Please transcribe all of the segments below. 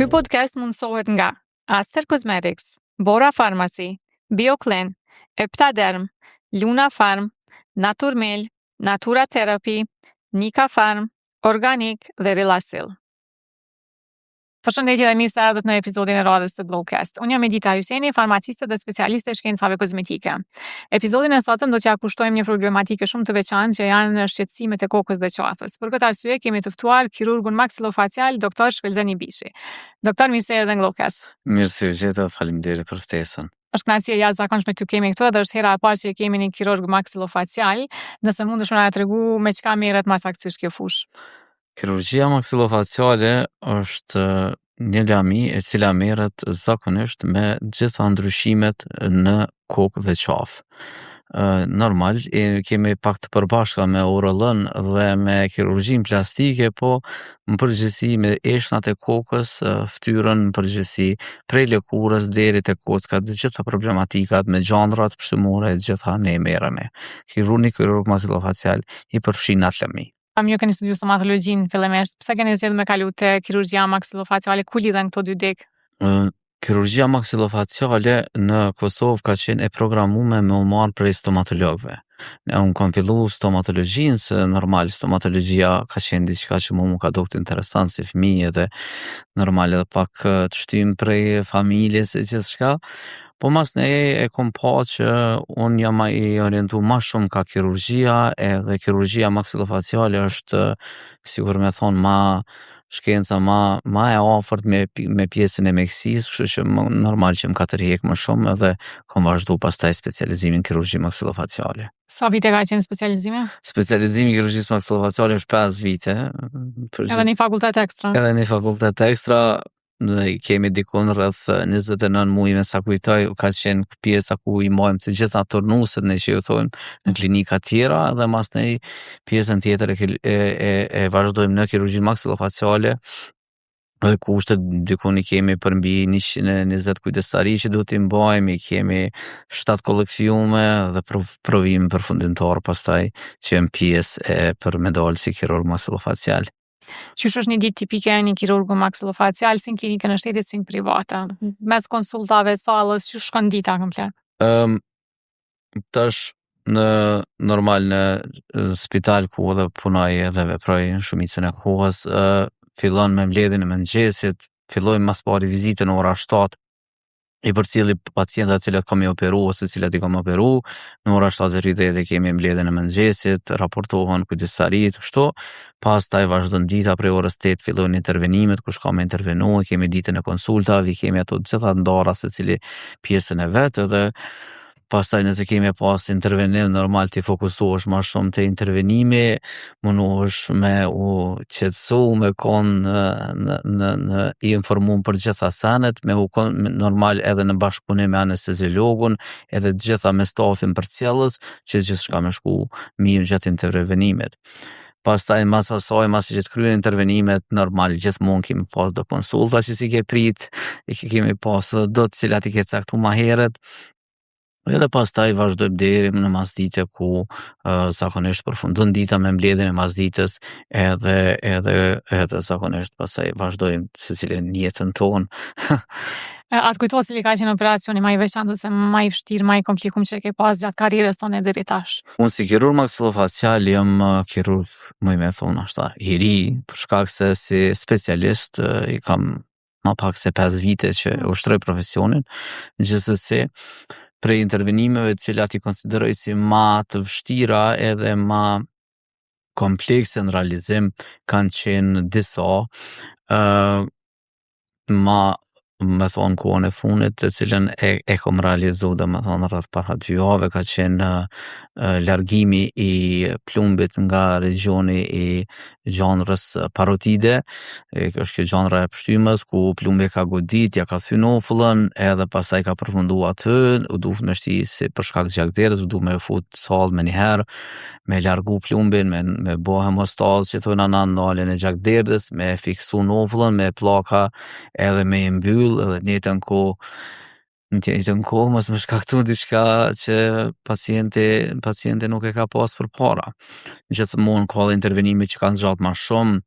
Ky podcast mundësohet nga Aster Cosmetics, Bora Pharmacy, BioClean, Eptaderm, Luna Farm, Naturmel, Natura Therapy, Nika Farm, Organic dhe Rilasil. Përshëndetje dhe mirë se erdhët në episodin e radhës të Glowcast. Unë jam Edita Hyseni, farmaciste dhe specialiste e shkencave kozmetike. Episodin e sotëm do t'ja kushtojmë një problematike shumë të veçantë që janë shqetësimet e kokës dhe qafës. Për këtë arsye kemi të ftuar kirurgun maksilofacial Dr. Shkëlzen Ibishi. Doktor, mirë se erdhe në Glowcast. Mirë se ju gjeta, faleminderit për ftesën. Është kënaqësi e jashtëzakonshme t'ju kemi këtu edhe është hera e parë që e kemi një kirurg maksilofacial. Nëse mundesh me na tregu me çka merret më saktësisht kjo fushë. Kirurgjia maksilofaciale është një lami e cila merret zakonisht me gjitha ndryshimet në kokë dhe qafë. Normal, e kemi pak të përbashkëta me ORL-n dhe me kirurgjinë plastike, po në përgjithësi me eshtnat e kokës, fytyrën në përgjithësi, prej lëkurës deri te kockat, të gjitha problematikat me gjandrat pështymore, të gjitha ne merremi. Kirurgu, kirurg maksilofacial i përfshin atë lëmi. Am ju keni studiu stomatologjinë fillimisht, pse keni zgjedhur me kalu te kirurgjia maksilofaciale, ku lidhen këto dy degë? Kirurgjia maksilofaciale në Kosovë ka qenë e programume me u marrë prej stomatologëve. Ne unë kam fillu stomatologjinë se normal stomatologjia ka qenë diçka që mu më ka dukt interesant si fëmijë edhe normal edhe pak të shtym prej familjes e gjithçka. Po masnej e kom pa që unë jam ma i orientu ma shumë ka kirurgjia edhe kirurgjia maksilofaciale është sikur me thonë ma shkenca ma, ma e afërt me, me pjesën e mjekësisë, kështu që më, normal që më ka tërhjek më shumë edhe kom vazhdu pastaj specializimin kirurgji maksilofaciale. Sa vite ka qenë specializimi? Specializimi i kirurgjisë maksilofaciale është 5 vite. Përgjith... Edhe një fakultet ekstra. Edhe një fakultet ekstra, ne kemi dikun rreth 29 muaj me sa kujtoj, ka qenë pjesa ku i mbajmë të gjitha turnuset ne që ju thojmë në klinika tjera dhe masnej pjesën tjetër e, e, e, e vazhdojmë në kirurgjinë maksilofaciale dhe kushtet dikun i kemi përmbi 120 kujdestari që duhet t'i mbajmë, i kemi 7 kolokviume dhe provim përfundimtar pastaj që janë pjesë e për me dalë si kirurg maksilofacial. Qysh është një ditë tipike e një kirurgu maksilofacial, si në klinikën e shtetit, si në private? Mes konsultave, sallës, qysh shkon dita komplet? Um, tash në normal në spital ku edhe punoj edhe veproj në shumicën e kohës, uh, fillon me mbledhjen e mëngjesit, fillojmë mas pari vizitën në ora 7, i përcjelli pacientat të cilat kam i operu ose të cilat i kam operu, në ora 7:30 kemi mbledhjen e mëngjesit, raportohen kujdestaritë, kështu, pastaj vazhdon dita prej orës 8 fillojnë intervenimet, kush ka me intervenu, kemi ditën e konsultave, i kemi ato të gjitha ndara secili pjesën e vet edhe pastaj nëse kemi pas intervenim normal ti fokusohesh ma shumë te intervenimi, mundohesh me u qetësu, me kon në, në, në, në i informum për gjitha senet, me u kon normal edhe në bashkëpunim me anesteziologun, edhe të gjitha me stafin përcjellës, që gjithçka me shku mirë gjatë intervenimit. Pastaj mas asaj, mas që të kryen intervenimet, normal gjithmonë kemi pas do konsulta që si ke prit, i kemi pas edhe do të cilat i ke caktu ma herët, Edhe pastaj vazhdojmë deri në masdite ku uh, zakonisht përfundon dita me mbledhjen e masditës edhe edhe edhe zakonisht pastaj vazhdojmë secilin jetën tonë. A të kujtohet cili ka qenë operacioni ma i veçantë ose ma i vështirë, ma i komplikum që e ke pas gjatë karrierës tonë deri tash? Unë si kirurg maksilofacial jam kirurg, muj me thonë ashta, i ri, për shkak se si specialist i kam ma pak se 5 vite që ushtroj profesionin, gjithsesi prej intervenimeve të cilat i konsideroj si ma të vështira edhe ma komplekse në realizim kanë qenë disa, uh, ma me thonë kohën e fundit të cilën e, e kom realizu dhe me thonë rreth para dy jave ka qenë uh, largimi i plumbit nga regioni i gjandrës parotide, e, është kjo gjandra e pështymës ku plumbi ka godit, ja ka thy nofullën, edhe pastaj ka përfundu aty, u duhet me shti si për shkak të gjakderdhjes, u duhet me fut sallë me njëherë, me largu plumbin, me, me bo hemostazë që thojna na ndaljen e gjakderdhjes, me fiksu nofullën, me pllaka edhe me e mbyll edhe në njëjtën kohë në të njëjtën kohë mos me shkaktu diçka që pacienti pacienti nuk e ka pas përpara. Gjithmonë ka edhe intervenime që kanë zgjatë ma shumë.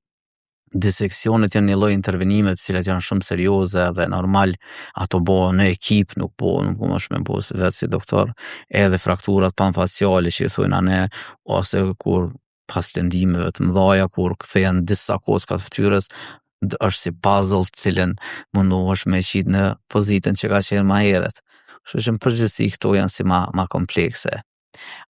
Diseksionet janë një lloj intervenime të cilat janë shumë serioze dhe normal ato bëhen në ekip, nuk po nuk mundesh me bo si vetë si doktor, edhe frakturat panfaciale që i thojnë ane, ose kur pas lëndimeve të mëdha kur kthehen disa kocka të fytyrës, është si puzzle të cilën mundohesh me qitë në pozitën që ka qenë ma herët. Kështu që në përgjithësi këto janë si ma, ma komplekse.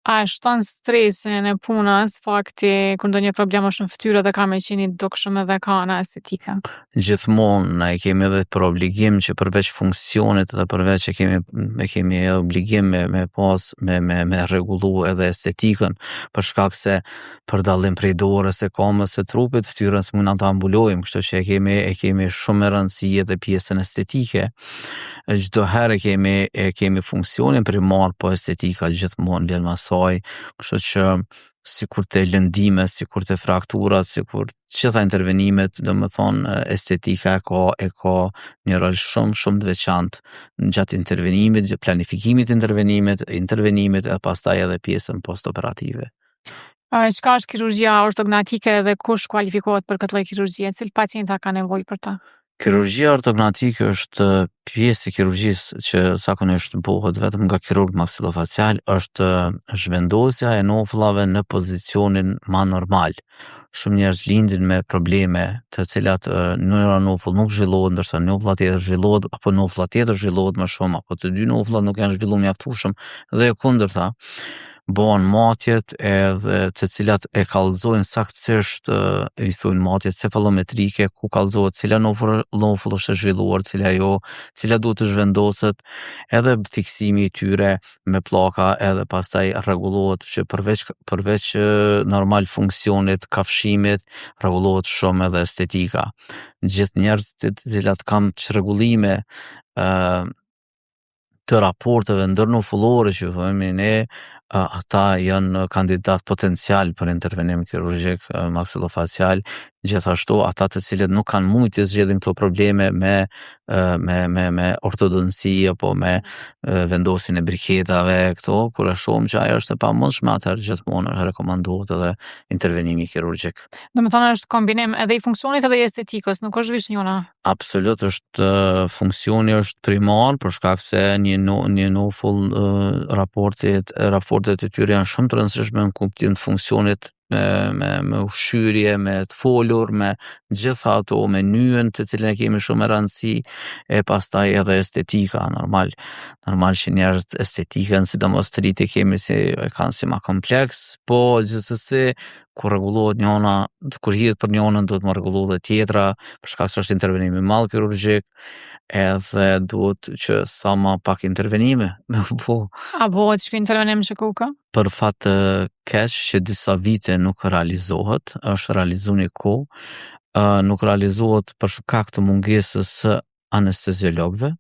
A e shton stresin e punës fakti kur ndonjë problem është në fytyrë dhe ka me qenë i dukshëm edhe ka ana estetike? Gjithmonë na e kemi edhe për obligim që përveç funksionit dhe përveç e kemi e kemi edhe obligim me me pas me me me rregullu edhe estetikën, për shkak se për dallim prej dorës e kamës e trupit, fytyrën s'mund ta mbulojmë, kështu që e kemi e kemi shumë me rëndësi edhe pjesën estetike. Çdo herë e kemi e kemi funksionin primar, po estetika gjithmonë vjen mas saj, kështu që sikur te lëndime, sikur te frakturat, sikur të gjitha intervenimet, do më thonë estetika e ka e ka një rol shumë shumë të veçantë gjatë intervenimit, gjatë planifikimit të intervenimit, intervenimit e pastaj edhe pjesën postoperative. A, çka është kirurgjia ortognatike dhe kush kualifikohet për këtë lloj kirurgjie? Cilët pacienta ka nevojë për ta? Kirurgjia ortognatike është pjesë e kirurgjisë që zakonisht bëhet vetëm nga kirurg maksilofacial, është zhvendosja e nofullave në pozicionin ma normal. Shumë njerëz lindin me probleme të cilat njëra nofull nuk zhvillohet, ndërsa nofulla tjetër zhvillohet, apo nofulla tjetër zhvillohet më shumë, apo të dy nofullat nuk janë zhvilluar mjaftueshëm dhe e kundërta. Bëhen matjet edhe të cilat e kallëzojnë saktësisht i thonë matjet cefalometrike ku kallëzohet cila nofull nofull është e zhvilluar, cila jo, cila duhet të zhvendoset, edhe fiksimi i tyre me pllaka edhe pastaj rregullohet që përveç përveç normal funksionit, kafshimit, rregullohet shumë edhe estetika. Gjithë njerëzit të cilat kanë çrregullime ë të raporteve ndërnofullore që themi ne, ata janë kandidat potencial për intervenim kirurgjik maksilofacial, gjithashtu ata të cilët nuk kanë mujtë të zgjedhin këto probleme me me me me ortodonci apo me vendosjen e briketave këto, kur e shohim që ajo është e pamundshme, atëherë gjithmonë rekomandohet edhe intervenimi kirurgjik. Do të thonë është kombinim edhe i funksionit edhe i estetikës, nuk është veç njëna. Absolut është funksioni është primar për shkak se një no, një nofull raportet raportet e tyre janë shumë të rëndësishme në kuptim të funksionit me me me ushqyerje, me të folur, me gjitha ato me nyjën të cilën e kemi shumë me rëndësi e pastaj edhe estetika normal. Normal që njerëzit estetikën, sidomos të rritë e kemi si e kanë si ma kompleks, po gjithsesi kur rregullohet njëna, kur hidhet për njënën duhet më rregullu dhe tjetra, për shkak se është intervenim i madh kirurgjik, edhe duhet që sa ma pak intervenime me u bo. A bëhet që intervenim që kuka? Për fat të keq që disa vite nuk realizohet, është realizu një kohë, nuk realizohet për shkak të mungesës së anesteziologëve,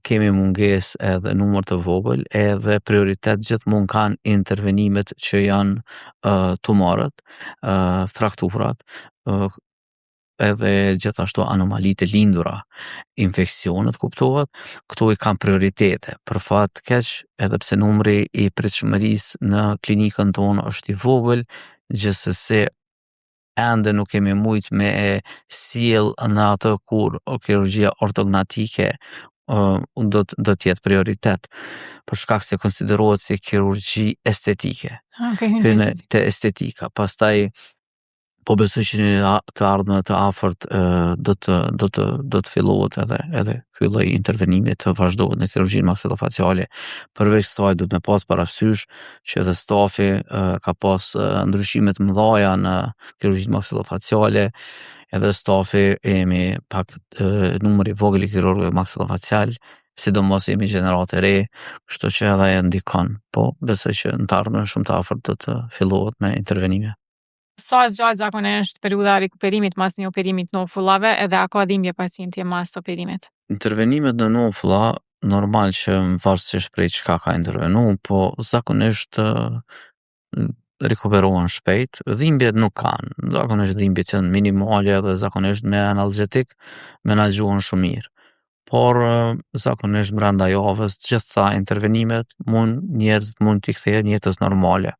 kemi mungesë edhe numër të vogël, edhe prioritet gjithmonë kanë intervenimet që janë tumorët, frakturat, edhe gjithashtu anomalitë e lindura, infeksionet kuptohet, këto i kanë prioritete. Për fat të keq, edhe pse numri i pritshmërisë në klinikën tonë është i vogël, gjithsesi ende nuk kemi mujt me e sjell në atë kur kirurgjia ortognatike do të do të jetë prioritet për shkak se konsiderohet si kirurgji estetike. Okay, Hyn te estetika. Pastaj po besoj që në të ardhme të afërt do të do të do të fillohet edhe edhe ky lloj intervenimi të vazhdohet në kirurgjinë maksilofaciale. Përveç kësaj duhet me pas parasysh që edhe stafi ka pas ndryshime të mëdha në kirurgjinë maksilofaciale, edhe stafi jemi pak numër i vogël i kirurgëve maksilofacial, sidomos jemi gjeneratë e re, kështu që edhe ajo ndikon. Po besoj që në të ardhmen shumë të afërt do të fillohet me intervenime. Sa zgjat zakonisht periudha e rikuperimit mas një operimit nofullave edhe a ka dhimbje pacienti mas operimit? Intervenimet në nofulla, normal që varësisht prej çka ka intervenu, po zakonisht rikuperohen shpejt, dhimbjet nuk kanë, zakonisht dhimbjet janë minimale dhe zakonisht me analgjetik menaxhohen shumë mirë. Por zakonisht brenda javës gjitha intervenimet mund njerëzit mund t'i kthehen jetës normale.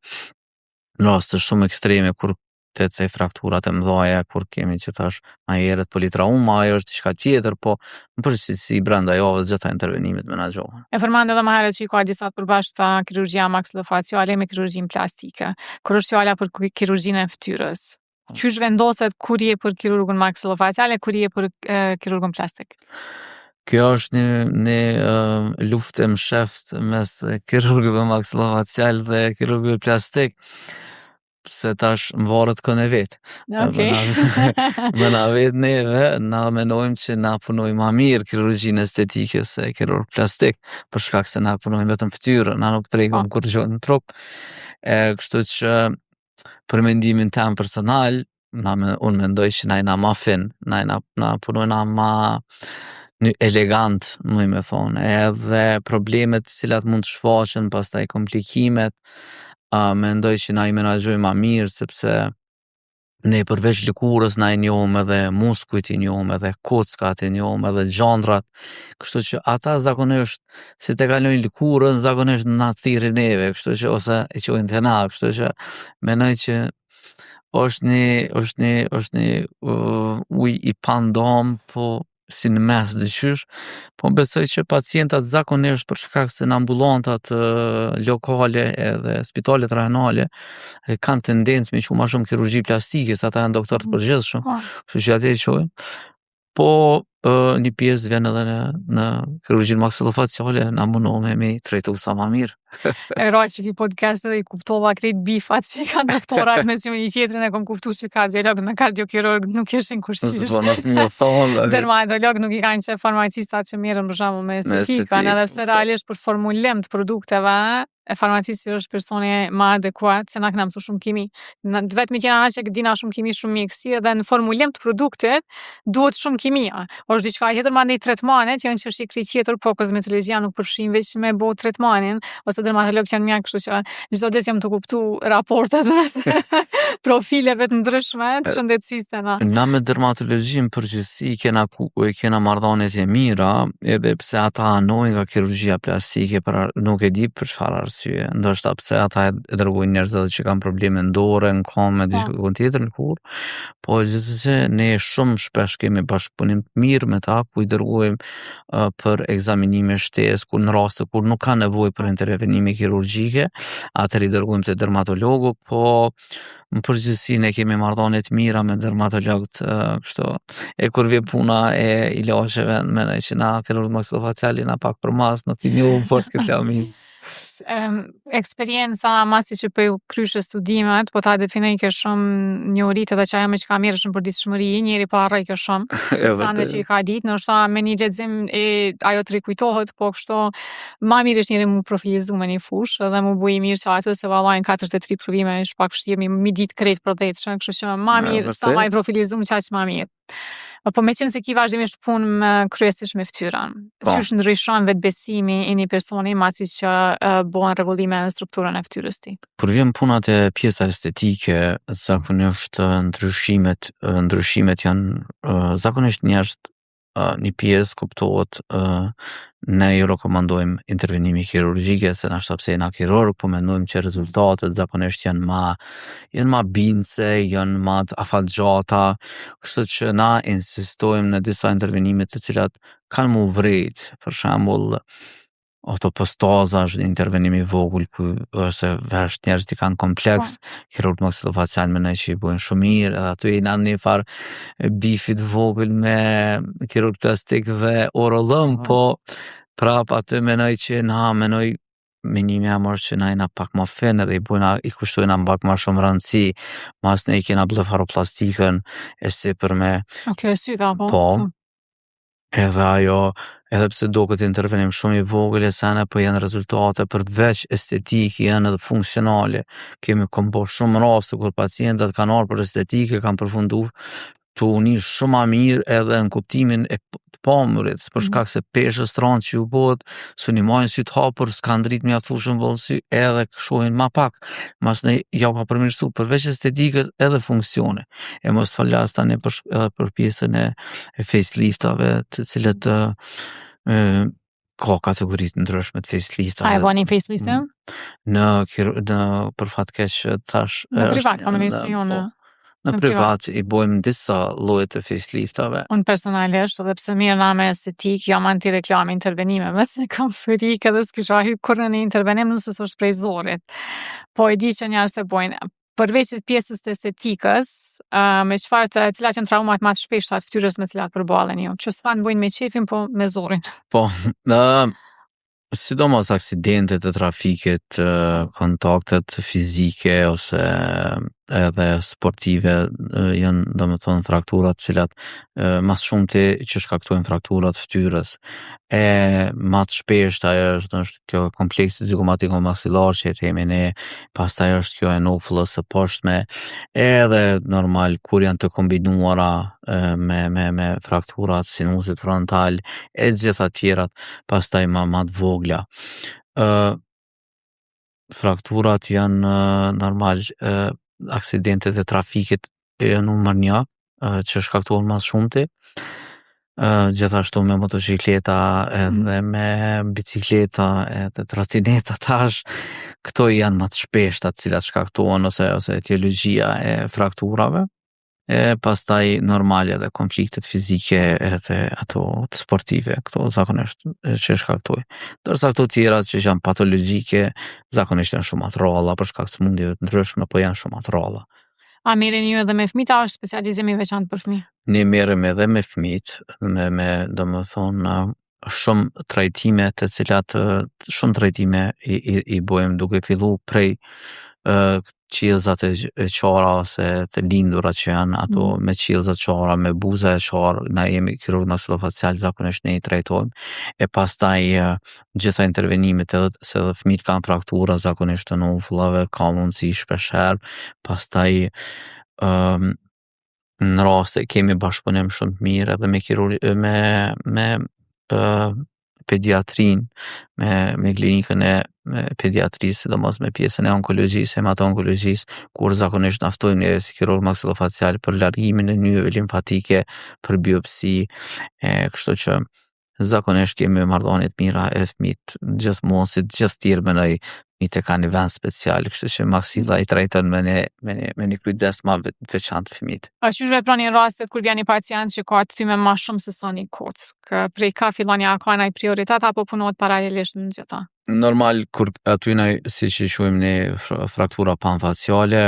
Në raste shumë ekstreme kur të se frakturat e mëdha kur kemi që thash ma herët politrauma, ajo është diçka tjetër, po në përgjithësi brenda javës gjitha intervenimet menaxhohen. E përmend edhe më herët që i ka disa të përbashkëta kirurgjia maksillofaciale me kirurgjinë plastike. Kur është fjala për kirurgjinë e fytyrës, qysh vendoset kur je për kirurgun maksillofacial e kur je për e, kirurgun plastik? Kjo është një uh, luftë e msheft mes kirurgëve maksillofacial dhe kirurgëve plastik, se tash më varet kënë e vetë. Okej. Më na vet neve, na menojmë që na punojmë ma mirë kirurgjinë estetike se kirurg plastik, për shkak se na punojmë vetëm fytyrën, na nuk prekim po. kurrgjë në trup. E, kështu që për mendimin tem personal, na me, unë mendoj që na jena ma fin, na jena na punojna ma në elegant, më i me thonë, edhe problemet të cilat mund të shfaqen, pastaj komplikimet, a, mendoj që na i menaxhojmë ma mirë, sepse ne përveç lëkurës na i njohim edhe muskujt, i njohim edhe kockat, i njohim edhe gjandrat, kështu që ata zakonisht si të kalojnë lëkurën, zakonisht na thirrin neve, kështu që ose e quajnë te na, kështu që mendoj që është një është një është një uh, ujë i pandom, po si në mes diqysh, po besoj që pacientat zakonisht për shkak se në ambulantat uh, lokale edhe spitalet rajonale e kanë tendencë me qu ma shumë kirurgji plastike, se ata janë doktorë të përgjithshëm, Po. kështu që atje i qojnë. Po uh, një pjesë vjen edhe në në kirurgjinë maksillofaciale, na mundohemi me i trajtu sa ma mirë. E ra që ky podcast edhe i kuptova krejt beefat që i kanë doktorat me njëri tjetrin e kom kuptu që kardiolog me kardiokirurg nuk ishin kursysh. S'po nas më thonë. Dermatolog nuk i kanë qef farmacistat që merren për shembull me estetikën, estetikë, edhe pse po. realisht për formulim të produkteve, e farmacisti është personi ma adekuat, se na kena mësu shumë kimi. Na të vetmit jena na që dina shumë kimi, shumë mjekësi, edhe në formulim të produktit duhet shumë kimia. Është diçka tjetër mandej tretmanet janë çështje krejt tjetër, po kozmetologjia nuk përfshin veç me bo tretmanin, ose dermatolog që janë mjek, kështu që çdo ditë jam të kuptu raportet mes profileve të ndryshme të shëndetësisë te na. Na me dermatologjinë në përgjithësi kena ku e kena marrëdhëniet e mira, edhe pse ata anojnë nga kirurgjia plastike, për ar- nuk e di për çfarë arsye. Ndoshta pse ata e e dërgojnë njerëz edhe që kanë probleme në dorë, në këmbë, Po. diçka tjetër në lëkurë, po gjithsesi ne shumë shpesh kemi bashkëpunim të mirë me ta, ku i dërgojmë uh, për ekzaminime shtesë, kur në raste kur nuk ka nevojë për intervenime kirurgjike, atëherë i dërgojmë te dermatologu, po në përgjithësi ne kemi marrëdhënie të mira me dermatologët, ë, kështu. E kur vjen puna e ilaçeve, mendoj që na kirurg maksillofacial jena pak përmas, nuk i njohim fort këtë lami. S- em, eksperienca masi që po ju kryshe studimet, po ta definoj ke shumë njohuritë edhe që ajo me çka merresh në përditshmëri, njeri po harroj ke shumë. E Sande që i ka ditë, ndoshta me një lexim e ajo të rikujtohet, po kështu ma mirë është njeri mu profilizu me një fushë edhe mu bu i mirë që aty se vallai në 43 provime është pak vështirë mi, mi ditë krejt për dhjetëshën, kështu që ma E mirë, sa ma i vërtet. profilizum qaq ma mirë. Po me qenë se ki vazhdimisht punë me kryesisht me fytyrën, Po. qysh ndryshon vetbesimi i një personi masi që uh, bëhen rregullime në strukturën e fytyrës tij? Kur vjen puna te pjesa estetike, zakonisht ë, ndryshimet ë, ndryshimet janë ë, zakonisht njerëzit ë, një pjesë kuptohet ë, ne ju rekomandojmë intervenime kirurgjike se nashta pse jena kirurg, po mendojmë që rezultatet zakonisht janë ma janë ma bindëse, janë ma të afatgjata, kështu që na insistojmë në disa intervenime të cilat kanë mu vrejt, për shembull otopostaza është një intervenim i vogël ku ose vesh njerëzit i kanë kompleks, kirurg maksillofacial mendoj që i bojnë shumë mirë, edhe aty jena në një farë beefit vogël me kirurg plastik dhe orolëm, Po. po prap aty mendoj që na mendoj menimi jam është që na jena pak ma fin edhe i bojna i kushtojna pak ma shumë rëndësi, mas ne i kena blefaroplastikën e sipërme, Okej, syve apo? Po. Edhe ajo, edhe pse duket intervenim shumë i vogël e sene, po janë rezultate përveç estetike, janë edhe funksionale. Kemi kom bo shumë raste kur pacientat kanë ardhur për estetike, kanë përfundu tu u ni shumë ma mirë edhe në kuptimin e të pamurit, për Mhm. shkak se peshës rëndë që ju bëhet, s'u ni majnë sy të hapur, s'kan dritë mjaftueshëm në sy, edhe shohin ma pak. Mas ne ja ka përmirësu përveç estetikës edhe funksione. E mos të flas tani për edhe për pjesën e, e faceliftave, të cilët ë, ë, ka kategori të ndryshme të faceliftave. A e bani faceliftin? Në, në për fat keq thash Në është privat, pa më në- se jo në po, Në Në privat. privat i bojmë disa lloje të faceliftave. Unë personalisht, edhe pse mirrna me estetik, jam anti-reklamë intervenimeve, se kam frikë edhe s'kisha hy kurrë në një intervenim nëse s'është prej zorit. Po e di që njerëz e bojnë. Përveç pjesës të estetikës, uh, me çfarë të cilat janë traumat më të shpeshta të fytyrës me cilat përballeni ju, që s'fan bojnë me qefin, po me zorin. Po, ë sidomos aksidentet e trafikit, ë, kontaktet fizike ose edhe sportive ë, janë do me thonë frakturat të cilat ë, mas shumti që shkaktojnë frakturat fytyrës. E ma të shpeshta ajo është, është kjo kompleksi zigomatiko-maksillar që e themi ne, pastaj është kjo e nofullës së poshtme, edhe normal kur janë të kombinuara ë, me me me frakturat sinusit frontal e gjitha tjerat, pastaj ma ma të vogla. Ë frakturat janë ë, normal ë, aksidentet e trafikit janë numër një ë, që shkaktohen mas shumti. Ë, gjithashtu me motocikleta edhe me bicikleta edhe trotineta tash, këto janë ma të shpeshta të cilat shkaktohen ose ose etiologjia e frakturave. E pastaj normal edhe konfliktet fizike edhe ato të sportive, këto zakonisht e, që shkaktojnë. Ndërsa këto tjera që janë patologjike, zakonisht janë shumë më të rralla për shkak të sëmundjeve të ndryshme, po janë shumë më të rralla. A merreni ju edhe me fëmijë, a është specializim i veçantë për fëmijë? Ne merrem edhe me fëmijët, me me do me thonë shumë trajtime të cilat ë, shumë trajtime i, i, i bojmë duke fillu prej ë qiellzat e, e qara ose të lindura që janë ato Mm. me qiellza të qara, me buza e qarë, na jemi kirurg maksilofacial, zakonisht ne i trajtojmë. E pastaj ë, gjitha intervenimet edhe se edhe fëmijët kanë fraktura zakonisht të nofullave, ka mundësi shpesh herë, pastaj ëm në raste kemi bashkëpunim shumë të mirë edhe me kirurg me me ë pediatrin, me me klinikën e me pediatrisë, sidomos me pjesën e onkologjisë, hemato-onkologjisë, kur zakonisht na ftojnë neve si kirurg maksilofacial për largimin e nyjeve limfatike, për biopsi, e kështu që zakonisht kemi marrëdhënie të mira e fëmijët gjithmonë si të gjithë tjerë mendoj fëmijët e kanë një vend special, kështu që maksilla i trajton me një me një me një kujdes ma të veçantë fëmijët. A qysh veproni në rastet kur vjen një pacient që ka të thyme ma shumë se sa një kockë? Prej ka filloni a ka naj prioritet apo punohet paralelisht në gjitha? Normal kur aty na si që quajmë ne fraktura panfaciale,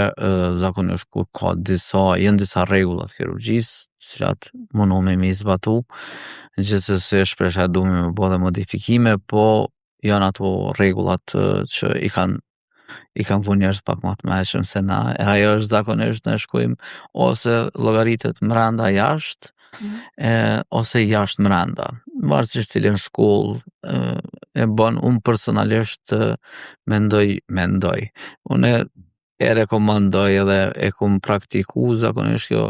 zakonisht kur ka disa janë disa rregulla të kirurgjisë, të cilat mundohemi me i zbatu. Gjithsesi shpesh herë duhemi me bo edhe modifikime, po janë ato rregullat që i kanë i kanë bu njerëz pak ma të mençëm se na. E ajo është zakonisht ne shkojmë ose llogaritet mrenda jashtë, mm. e, ose jashtë mrenda. Varësisht cilën shkollë e, e bën, unë personalisht mendoj, mendoj. Unë e rekomandoj edhe e kum praktiku zakonisht kjo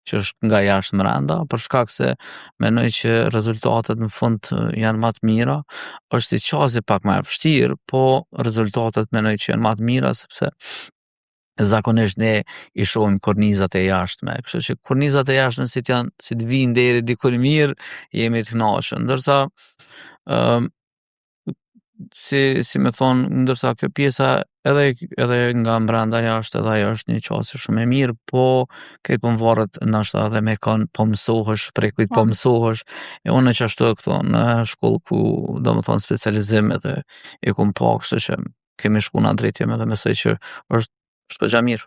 që është nga jashtë mrenda, për shkak se mendoj që rezultatet në fund janë ma të mira. Është si qasje pak më e vështirë, po rezultatet mendoj që janë ma të mira sepse zakonisht ne i shohim kornizat e jashtme, kështu që kornizat e jashtme si të janë si të vinë deri diku mirë, jemi të kënaqur. Ndërsa ë si si me thonë, ndërsa kjo pjesa edhe edhe nga mbrenda jashtë edhe ajo është një qasje shumë e mirë, po këtë po varet ndoshta edhe me kon po mësohesh, prej kujt po Po. mësohesh. E unë që ashtu këto në shkollë ku do me thonë specializim edhe e kum pa, kështu që kemi shku në drejtim edhe besoj që është është goxha mirë.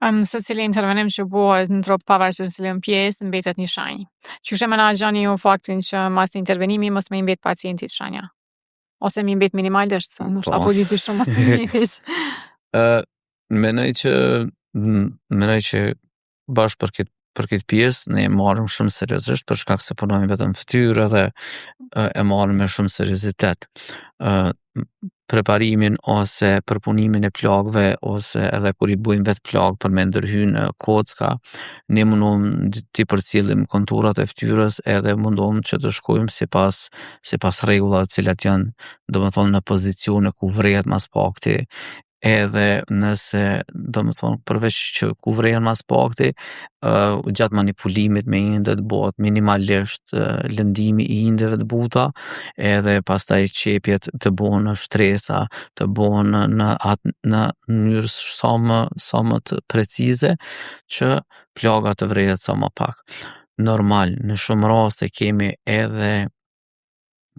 Um, se cili intervenim që bëhet në trup pavarësisht në cilën pjesë mbetet një shenjë. Qysh e menaxhoni ju faktin që mas një intervenimi mos me i mbet pacientit shenja? Ose mi mbet minimalisht, se ndoshta Po. po lypi shumë mos me mbet hiç. Ë mendoj që mendoj që bash për këtë për këtë pjesë ne e marrim shumë seriozisht për shkak se punojmë vetëm fytyrë edhe ë, e marrim me shumë seriozitet. Ë preparimin ose përpunimin e plagëve ose edhe kur i bëjmë vetë plagë për me ndërhy në kocka, ne mundohem t'i përcjellim konturat e fytyrës edhe mundohem që të shkojmë sipas sipas rregullave të cilat janë, do me thonë në pozicione ku vrehet mas pakti. Edhe nëse, domethonë, përveç që ku vrehen mas pakti, uh, gjatë manipulimit me indet bëhet minimalisht uh, lëndimi i indeve të buta, edhe pastaj qepjet të bëhen në shtresa, të bëhen në në atë në mënyrë sa më sa më të precize që plaga të vrehet sa më pak. Normal, në shumë raste kemi edhe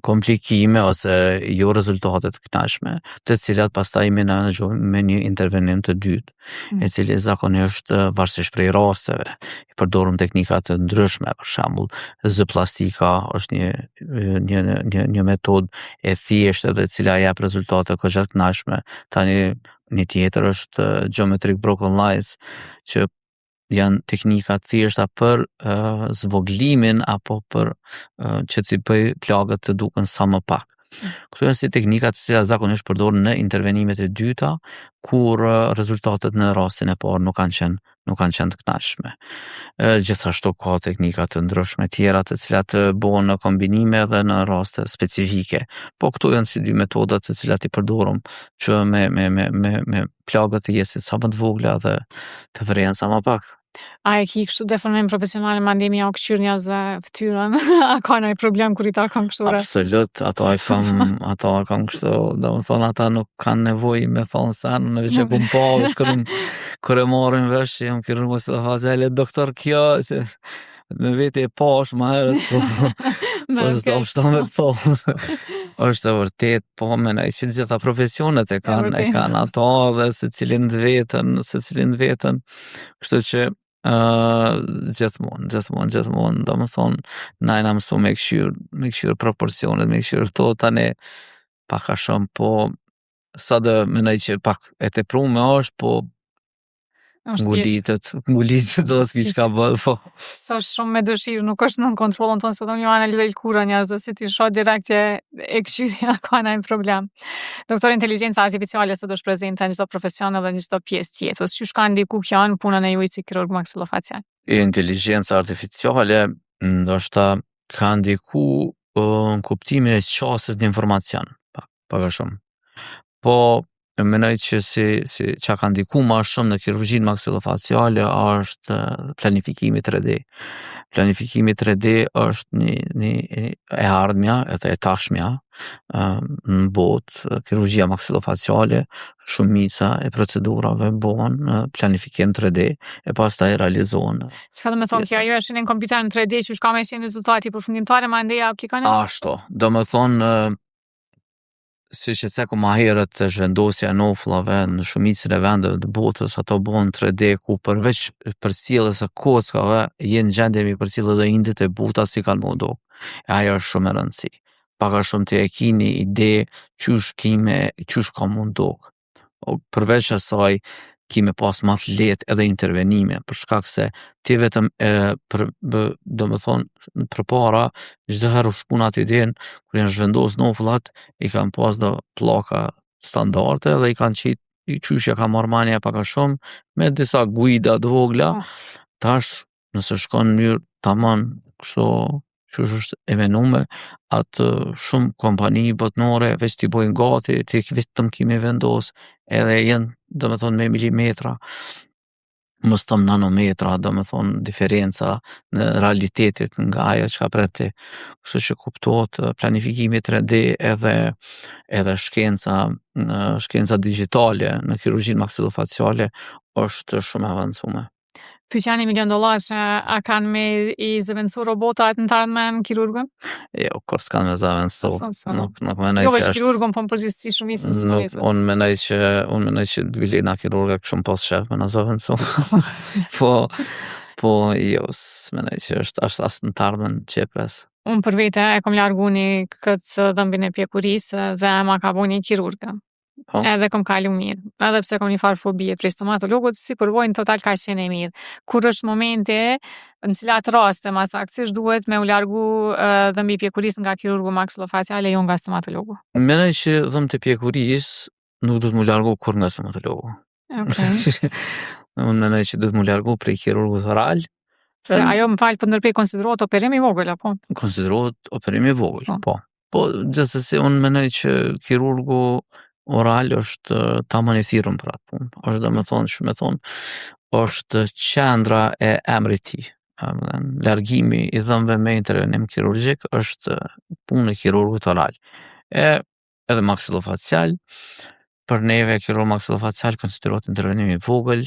komplikime ose jo rezultate të kënaqshme, të cilat pastaj i menaxhojmë me një intervenim të dytë, mm. e cili zakonisht varësisht prej rasteve, i përdorim teknika të ndryshme, për shembull, Z-plastika është një një një një metodë e thjeshtë edhe e cila jep rezultate goxha të kënaqshme. Tani një tjetër është geometric broken lines që janë teknika të thjeshta për uh, zvoglimin apo për uh, që t'i bëj plagët të duken sa më pak. Këto janë si teknika të cilat zakonisht përdoren në intervenimet e dyta, kur rezultatet në rastin e parë nuk kanë qenë nuk kanë qenë të kënaqshme. Gjithashtu ka teknika të ndryshme tjera të cilat bëhen në kombinime edhe në raste specifike. Po këto janë si dy metoda të cilat i përdorim që me me me me me plagët të jesin sa më të vogla dhe të vrehen sa më pak. A e ki kështu deformim profesional mandej me jau kqyr njerëzve fytyrën? A ka ndonjë problem kur i takon kështu rast? Absolut, ato e kam, ato e kam kështu, domethonë ata nuk kanë nevojë me thonë sen, në veç e kum pa, veç kur, kur e marrin vesh që jam kirurg maksillofacial, doktor kjo, se me vete e pash ma herët, po, po s'do shto me të thonë. është e vërtet, po menoj që të gjitha profesionet e kanë, e kanë ato dhe secilin të vetën, secilin të vetën. Kështu që uh, gjithmonë, gjithmonë, gjithmonë, domethonë, na jena mësu me kqyr, me kqyr proporcionet, me kqyr këto tani pak a shumë, po sa dhe menoj që pak e teprume është, po Është pjesë. ngulitet, ngulitet edhe s'ki çka bën, po. S'është shumë me dëshirë, nuk është nën kontrollin tonë, se do një analizoj lëkurën njerëzve, si t'i shoh direkt e, e kqyri a ka ndonjë problem. Doktor, inteligjenca artificiale sot është prezente në çdo profesion edhe në çdo pjesë të jetës. Qysh ka ndiku kjo në punën e juaj si kirurg maksillofacial? Inteligjenca artificiale ndoshta ka ndiku në kuptimin e qasjes në informacion, pak, pak a shumë. Po menoj që si si çka ka ndiku ma shumë në kirurgjinë maksillofaciale është planifikimi 3D. Planifikimi 3D është një, një e ardhmja edhe e tashmja në botë, kirurgjia maksillofaciale, shumica e procedurave bohen në planifikim 3D e pastaj realizohen. Çka do me thonë kjo, ju e shihni në kompjuter në 3D qysh ka me qenë rezultati përfundimtar e mandej e aplikoni? Ashtu, do me thonë siç e ceku ma herët zhvendosja e nofullave në shumicën e vendeve të botës, ato bëhen 3D ku përveç përcjelljes së kockave, je në gjendje me përcjell edhe indet e buta si kanë m'u dok. E ajo është shumë e rëndësi. Pak a shumë ti e ki një ide qysh kime, qysh ka m'u dok. O, përveç asaj, ki me pas ma të lehtë edhe intervenime, për shkak se ti vetëm e për, bë, do me thonë, përpara, çdo herë u shku në atë idenë, kur janë zhvendos nofullat, i kanë pas do pllaka standarde dhe i kanë qitë i qysh ja ka marrë manja pak a shumë, me disa guida të vogla, Po. tash nëse shkon në mënyrë tamam kështu qysh është e menume, atë shumë kompani botnore veç t'i bojnë gati, ti vetëm ki me vendos, edhe janë, do me thonë, me milimetra, mos thom nanometra, do me thonë, diferenca në realitetit nga ajo çka pret ti. Kështu që kuptohet planifikimi 3D edhe edhe shkenca në shkenca digjitale në kirurgjinë maksillofaciale është shumë e avancume. Pyetja një milion dollarë, a kanë me i zëvendësu robotat në të ardhmen kirurgun? Jo, kur s'kanë me zëvendësu. Nuk nuk menoj Jo që veç është kirurgun, po në përgjithësi shumicën Nuk, sëmundjeve. unë menoj që unë menoj që bile na kirurga kishim pas qef me na zëvendësu. po po jo, s'menoj që është as as në të ardhmen që e pres. Unë për vete e kom largu një këtë dhëmbin e pjekurisë dhe ma ka bo një kirurgë. Po. Edhe kom kalu mirë. Edhe pse kom një farë fobie prej stomatologut, si përvojë në total ka qenë e mirë. Kur është momenti, në cilat raste ma saktësisht duhet me u largu uh, dhëmbi i pjekurisë nga kirurgu maksillofacial e jo nga stomatologu. Menoj që dhëmbët e pjekurisë nuk duhet mu largu kurrë nga stomatologu. Okej. Unë menoj që duhet mu largu prej kirurgut oral. Se ajo më falë, po ndërprej konsiderohet operim i vogël apo? Konsiderohet operim i vogël, Po. po. Po gjithsesi unë menoj që kirurgu. oral është tamam i thirrun për atë punë. Është do me thonë, që me thonë, është qendra e emrit tij. Largimi i dhëmbëve me intervenim kirurgjik është punë e kirurgut oral. E edhe maksilofacial, për neve kirurg maksilofacial konsiderohet intervenim i vogël,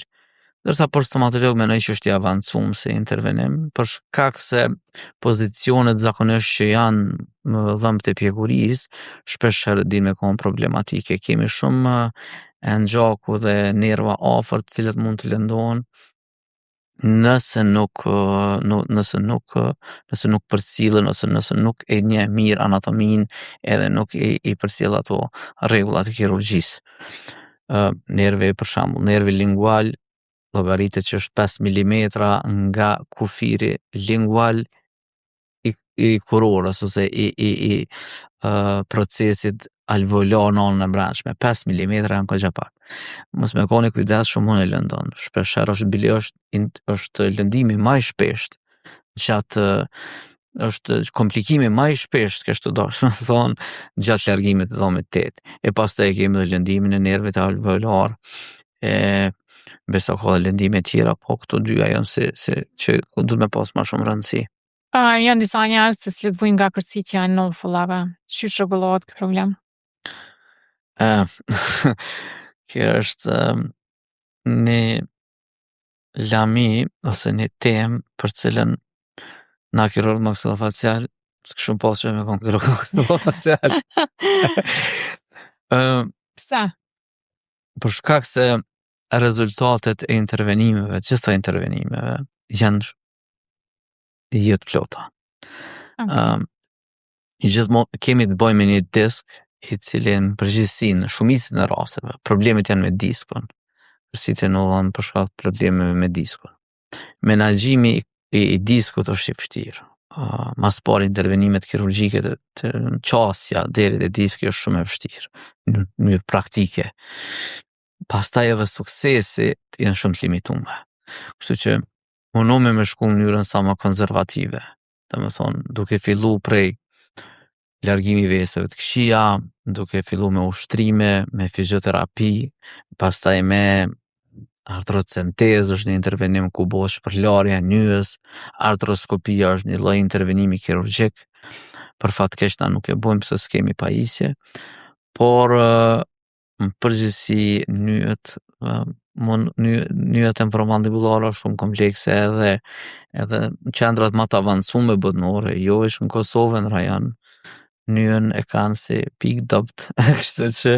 ndërsa për stomatolog mendoj që është i avancum si intervenim, për shkak se pozicionet zakonisht që janë në dhëmbët e pjekurisë, shpesh herë din me konë problematike. Kemi shumë enë gjaku dhe nerva afër të cilët mund të lëndohen nëse nuk nëse nuk nëse nuk përcillen ose nëse nuk e njeh mirë anatominë edhe nuk i, i përcjell ato rregullat e kirurgjisë. Uh, nervi për shembull, nervi lingual llogaritet që është 5 mm nga kufiri lingual i, i kurorës ose i, i, i uh, procesit alveolar në anën e brendshme. 5 mm janë kogja pak. Mos me koni kujdes shumë mund e lëndon. Shpesh herë është bile është është lëndimi më i shpesht gjatë është komplikimi më i shpesht, kështu do të thonë, gjatë largimit të dhomit 8. E pastaj kemi edhe lëndimin e nervit alveolar, e besa ka edhe lëndime tjera, po këto dyja janë si, si që duhet me pas ma shumë rëndësi. Uh, janë disa njerëz të cilët vujnë nga kërcitja e nofullave. Qysh rregullohet ky problem? Uh, kjo është një lami ose një temë për cilën na kirurg maksilofacial s'kishum pas që me kon kirurg maksilofacial. uh, Pse? Për shkak se rezultatet e intervenimeve, gjitha intervenimeve, janë jo të plota. Okay. Um, gjithmonë kemi të bëjmë me një disk i cili në përgjithësi në shumicën e rasteve problemet janë me diskun. Kërcitja ndodhën për shkak të problemeve me diskun. Menaxhimi i, i diskut është i vështirë. Uh, mas pari intervenimet kirurgjike të, të qasja deri te diski është shumë e vështirë në mënyrë praktike. Pastaj edhe suksesi janë shumë të limituar. Kështu që mundohemi me shku në mënyrën sa më konservative. Do me thonë, duke fillu prej largimi i veseve të këqija, duke fillu me ushtrime, me fizioterapi, pastaj me artrocentezë është një intervenim ku bëhet shpërlarja e nyjës, artroskopia është një lloj intervenimi kirurgjik. Për fat keq na nuk e bëjmë pse s'kemi pajisje, por në përgjithësi nyjet mund nyja temporomandibulare është shumë komplekse edhe edhe qendrat më të avancume botnore, jo veç në Kosovë në rajon, nyjën e kanë si pikë dobt, kështu që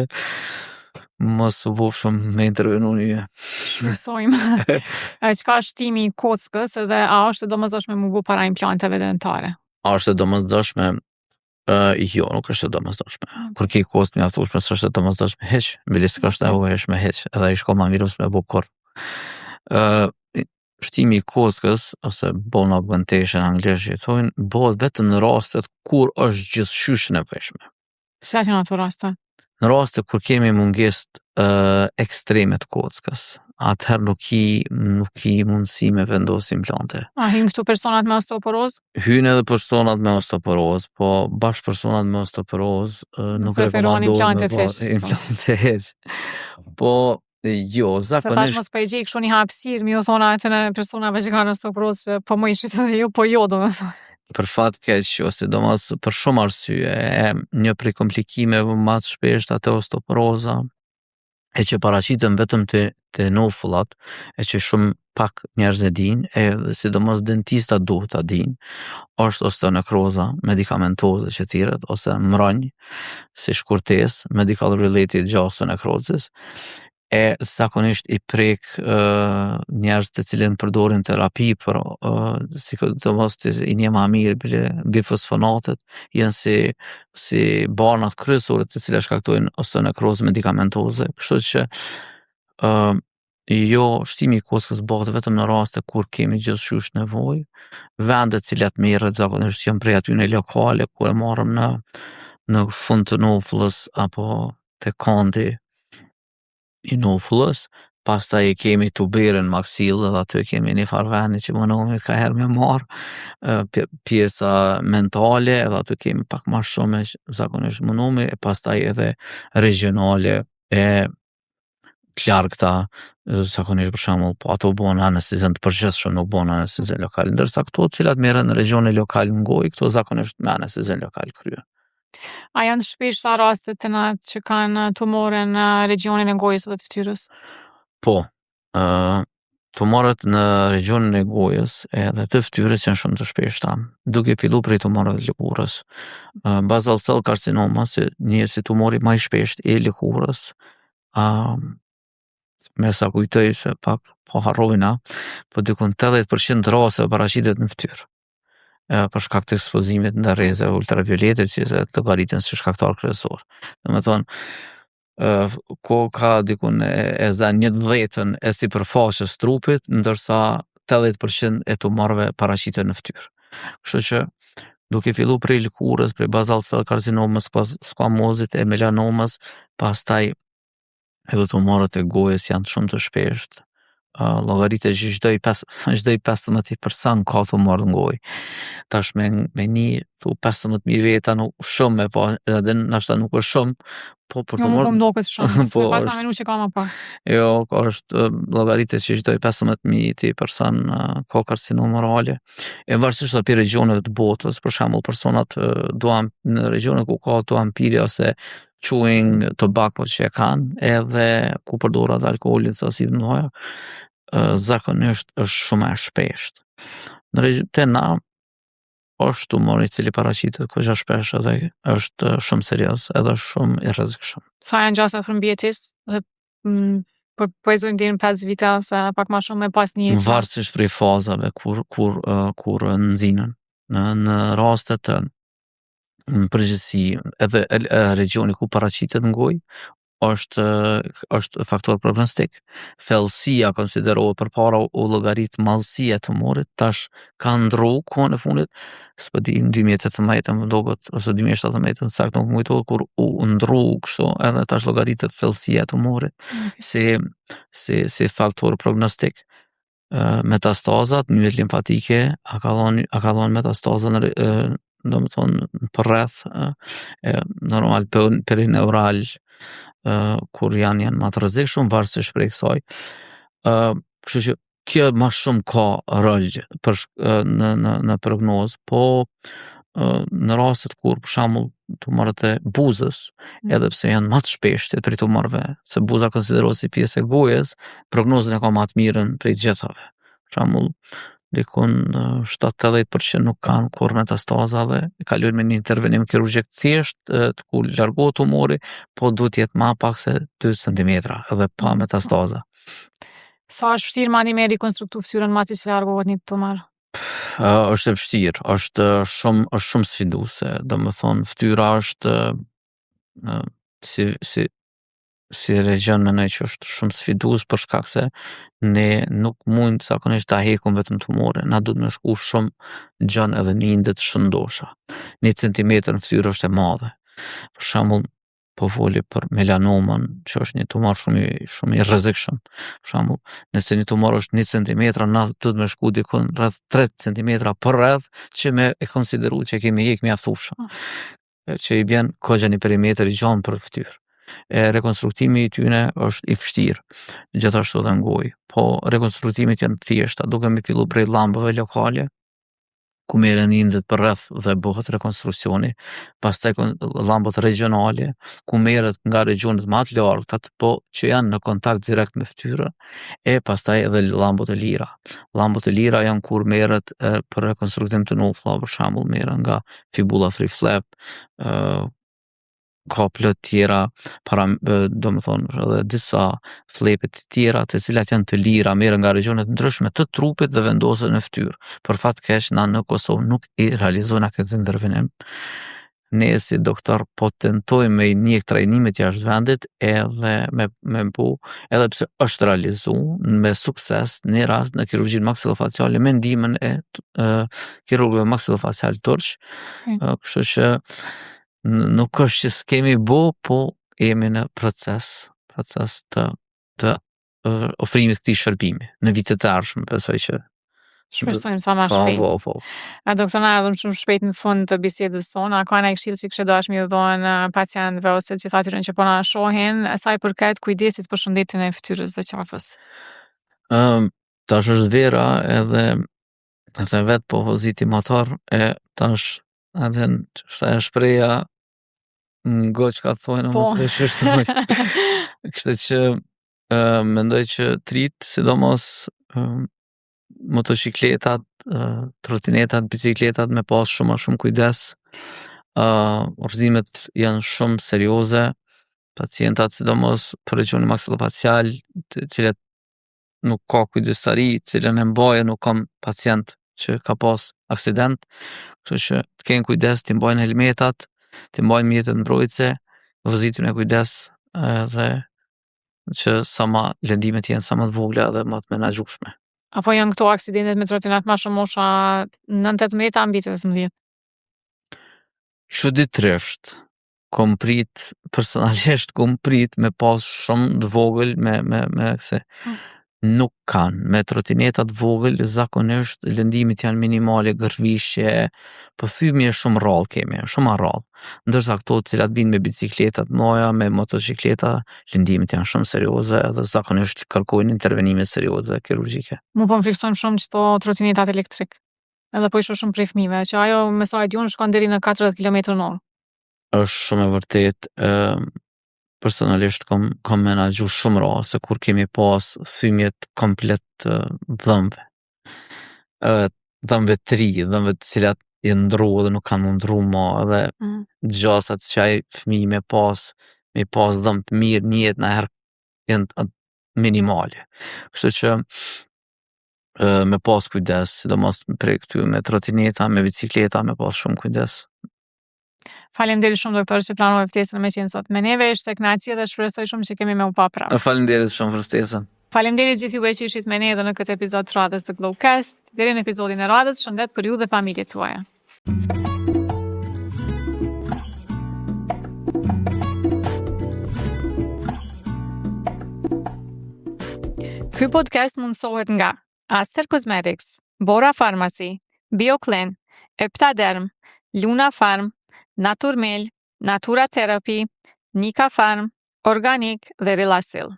mos u bofshëm me intervenu nyje. Shpresojmë. E, Çka është shtimi i kockës edhe a është e domosdoshme mu bu para implanteve dentare? A është e domosdoshme? Uh, jo, nuk është e domosdoshme. Kur ke kockë mjaftueshme, s'është e domosdoshme hiç, bile s'ka është nevojshme hiç, edhe i shko ma mirë mos me bu kurr. Uh, shtimi i kockës ose bone augmentation anglisht që i thonë, bëhet vetëm në rastet kur është gjithçysh e nevojshme. Cilat janë ato raste? Në raste kur kemi mungesë uh, ekstreme të kockës, atëherë nuk ki nuk ki mundësi me vendos implante. A hynë këtu personat me osteoporozë? Hynë edhe personat me osteoporozë, po bash personat me osteoporozë uh, nuk preferohen rekomandohen me implante bo hiç. implante hiç. Po jo, Se thash zakonisht mos po e gjej kështu një hapësirë, mi u thona atyre personave që kanë osteoporozë që po më ishit edhe ju, po jo domethënë. Për fat keq, jo, sidomos për shumë arsye, e një prej komplikimeve më të shpeshta të osteoporoza, e që paraqiten vetëm te te nofullat, e që shumë pak njerëz e dinë, e sidomos dentistat duhet ta dinë, është osteonekroza medikamentoze që thirret ose mronj si shkurtesë, medical related osteonecrosis, e zakonisht i prek uh, njerëz të cilën përdorin terapi për uh, sidomos të i një ma mirë bile bifosfonatet janë si si barnat kryesore të cilat shkaktojnë osteonekrozë medikamentoze, kështu që uh, jo shtimi i kockës bëhet vetëm në raste kur kemi gjithçysh nevojë. Vendet të cilat merret zakonisht janë prej atyne lokale ku e marrëm në në fund të nofullës apo te kandi i nofullës. Pastaj e kemi tuberin maksill, edhe aty e kemi një farë veni që mundohemi ka herë me marr, pjesa mentale, edhe aty kemi pak ma shumë e zakonisht mundohemi, e pastaj edhe regionale e të largëta, zakonisht për shembull, po ato bëhen anestezim të përgjithshëm, nuk bëhen anestezim lokal, ndërsa këto të cilat merren në regionin lokal në gojë, këto zakonisht me anestezim lokal kryen. A janë shpeshta rastet të na që kanë tumore në regionin e gojës dhe të fytyrës? Po, tumoret në regionin e gojës edhe të fytyrës janë shumë të shpeshta, duke fillu prej tumoreve të lëkurës. Basal cell carcinoma, si një si tumori më i shpesht i lëkurës, me sa kujtoj se pak po harrojna, po dikun 80% të rasteve paraqitet në fytyrë. Për shkak të ekspozimit në rreze ultravioletit, që se llogaritën si shkaktar kryesor. Do me thonë, koka dikun e zën një dhjetën e sipërfaqes trupit, ndërsa 80% e tumorëve paraqiten në fytyrë. Kështu që duke fillu prej lëkurës, prej basal cell carcinomës, squamozit e melanomës, pastaj edhe tumorët e gojës janë shumë të shpesht. Llogaritet që çdo i çdo i 15 person ka tumor në gojë. Tash me një thu 15.000 veta nuk shumë me pa, edhe ndoshta nuk është shumë, po për Jo, tumor më po m'doket shumë, Po, se pas është- na menu që ka më pak. Jo, ka është llogaritet që çdo i 15.000 ti person ka karcinom orale. E varësisht edhe prej regioneve të botës, për shembull personat duan në regione ku ka duan pirje ose chewing tobacco që e kanë, edhe ku përdoret alkooli sasi të mëdha, zakonisht është shumë e shpesht. Në te na është tumor i cili paraqitet goxha shpesh edhe është shumë serioz, edhe është shumë i rrezikshëm. Sa janë gjasat për mbijetesë dhe për po e zojmë deri në 5 vite ose pak ma shumë me pas një jetë. Varësisht prej fazave kur nxinën. Në raste të në përgjithësi edhe regioni ku paraqitet në gojë është faktor prognostik. Thellësia konsiderohet përpara u llogarit madhësia e tumorit, tash ka ndrru kohën e fundit, s'po di në 2018 më duket ose 2017 saktë nuk më kujtohet kur u ndrru kështu, edhe tash llogaritet thellësia e tumorit si faktor prognostik. Metastazat, nyjet limfatike, a ka dhënë metastaza në do më thonë për rreth, e, normal perineural, kur janë më të rrezikshëm, varësisht prej kësaj. Kështu që kjo më shumë ka rol për në prognozë, po në rastet kur për shembull tumorët e buzës, edhe pse janë më të shpeshtë prej tumorëve, se buza konsiderohet si pjesë e gojës, prognozën e ka më të mirën prej gjithave. Për shembull, dikun 70% nuk kanë kur metastaza dhe kalojnë me një intervenim kirurgjik thjesht, të ku largohet tumori, po duhet jetë ma pak se 2 centimetra edhe pa metastaza. Sa është vështirë mani me rekonstruktu fytyrën masi që largohet një tumor? Është e vështirë, është shumë sfiduese, do më thonë fytyra është, si region mendoj që është shumë sfidues për shkak se ne nuk mund zakonisht ta hekum vetëm tumorin, na duhet me shku shumë gjan edhe në indet shëndosha. Një centimetër në fytyrë është e madhe. Për shembull, po foli për melanomën, që është një tumor shumë i rrezikshëm. Për shembull, nëse një tumor është një centimetra, na duhet me shku dikun rreth 3 centimetra për rreth, që me e konsideru që kemi hek mjaftueshëm. Që i bjen kogja një perimetër i gjanë për fytyrë. E rekonstruktimi i tyne është i vështirë, gjithashtu edhe në gojë. Po rekonstruktimet janë të thjeshta, duke me fillu prej llambave lokale, ku merren indet për rreth dhe bëhet rekonstruksioni, pastaj llambat regionale, ku merret nga regionet më të largëta, po që janë në kontakt direkt me fytyrën, e pastaj edhe llambat e lira. Llambat e lira janë kur merret për rekonstruktim të nofullave, për shembull, merren nga fibula free flap, ka plot tjera, para, do më thonë, edhe disa flepe të tjera të cilat janë të lira, merren nga regione të ndryshme të trupit dhe vendosen në fytyrë. Për fat keq, na në Kosovë nuk i realizojna këtë intervenim. Ne si doktor po tentojmë me i njek trajnimet jashtë vendit edhe me bu, edhe pse është realizu me sukses një rast në kirurgjinë maxillofaciale me ndihmën e kirurgëve maxillofacial turq. Kështu që nuk është që s'kemi bo, po jemi në proces të ofrimit të këtij shërbimi në vitet e ardhshme, besoj që Shpresojmë sa ma po, shpejt. po, po. A doktor, na erdhëm shumë shpejt në fund të bisedës sonë. A ka ndonjë këshillë që kishe dashur me ju dhonë pacientëve ose gjithë atyre që po na shohin sa i përket kujdesit për shëndetin e fytyrës dhe qafës? Ëm tash është vera edhe edhe vetë po voziti motor e tash edhe është ajo shpreha ngo çka thonë Po. mos me qështu. Kështu që ë, mendoj që t'rit, sidomos ë, motocikletat, ë, trotinetat, bicikletat me pas shumë ma shumë kujdes. Ë, rrëzimet janë shumë serioze. Pacientat sidomos për regionin maksilofacial, të cilët nuk ka kujdestari, të cilën e mbajë nuk kam pacient që ka pas aksident, kështu që të kenë kujdes, të mbajnë helmetat, të mbajnë mjetet mbrojtëse, vozitin me kujdes edhe që sa ma lëndimet jenë sa më të vogla edhe më të menaxhueshme. Apo janë këto aksidentet me trotinet ma shumë mosha nën 18 a mbi 18? Çuditërisht, kom prit, personalisht kom prit me pas shumë të vogël me me me këse. Mm. Nuk kanë, me trotineta të vogël zakonisht lëndimet janë minimale, gërvishje, po thymje shumë rrallë kemi, shumë ma rrallë. Ndërsa këto të cilat vinë me bicikleta të mëdha, me motocikleta, lëndimet janë shumë serioze edhe zakonisht kërkojnë intervenime serioze kirurgjike. Mu po më friksojnë shumë qëto trotinetat elektrik. Edhe po i shoh shumë prej fëmijëve, që ajo me sa e di unë shkon deri në 40 km në orë. Është shumë e vërtet, ë personalisht kom kom menaxhu shumë raste kur kemi pas thymjet komplet të dhëmbëve. Ë dhëmbëve të ri, dhëmbëve të cilat janë ndrru edhe nuk kanë mu ndrru ma edhe Mm. gjasat që ai fëmijë me pas me pas dhëmb të mirë në jetë naherë janë t- minimale. Kështu që ë me pas kujdes, sidomos prej këty me trotineta, me bicikleta, me pas shumë kujdes. Faleminderit shumë doktor që pranove ftesën me qenë sot me neve, ishte kënaqësi dhe shpresoj shumë që kemi me u pa prapë. Faleminderit shumë për ftesën. Faleminderit gjithë juve që ishit me ne edhe në këtë epizod të radhës të Glowcast. Deri në epizodin e radhës, shëndet për ju dhe familjet tuaja. Ky podcast mundësohet nga Aster Cosmetics, Bora Pharmacy, BioClean, Eptaderm, Luna Farm, Naturmel, Natura Therapy, Nika Farm, Organic dhe Rilasil.